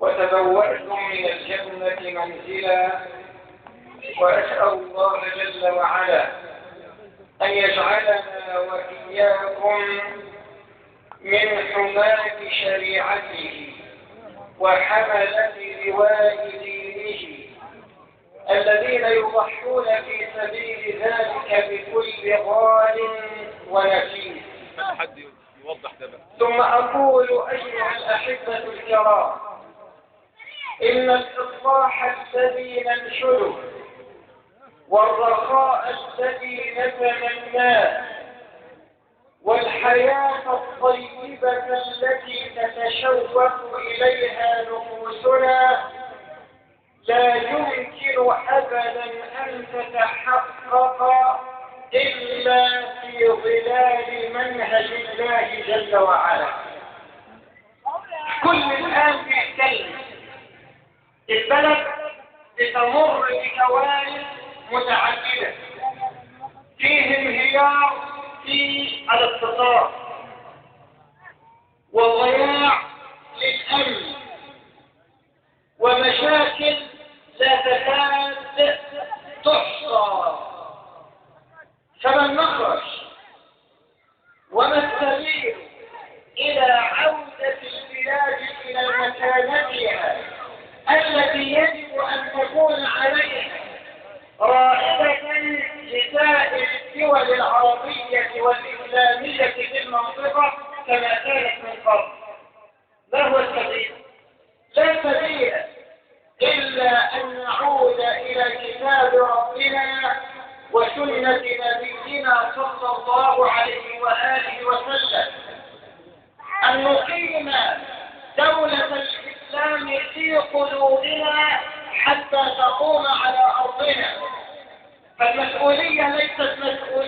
وتبوأتم من الجنة منزلا. وأسأل الله جل وعلا أن يجعلنا وإياكم من حماة شريعته وحملة لواء دينه الذين يضحون في سبيل ذلك بكل غال ونفيس. ثم أقول أيها الأحبة الكرام، إن الإصلاح الذي ننشده والرخاء الذي نتمناه والحياة الطيبة التي تتشوف إليها نفوسنا لا يمكن أبدا أن تتحقق إلا في ظلال منهج الله جل وعلا. كل الآن بيتكلم، البلد بتمر بكوارث متعددة، فيه انهيار في الاقتصاد وضياع للأمن ومشاكل لا تكاد تحصى. فما المخرج وما السبيل إلى عودة البلاد إلى مكانتها التي يجب أن تكون عليها رائدة لسائر الدول العربية والإسلامية في المنطقة كما كانت من قبل؟ ما هو السبيل؟ لا سبيل إلا أن نعود إلى كتاب ربنا وسنة نبينا صلى الله عليه وآله وسلم، أن نقيم دولة الإسلام في قلوبنا حتى تقوم على أرضنا. فالمسؤولية ليست مسؤولية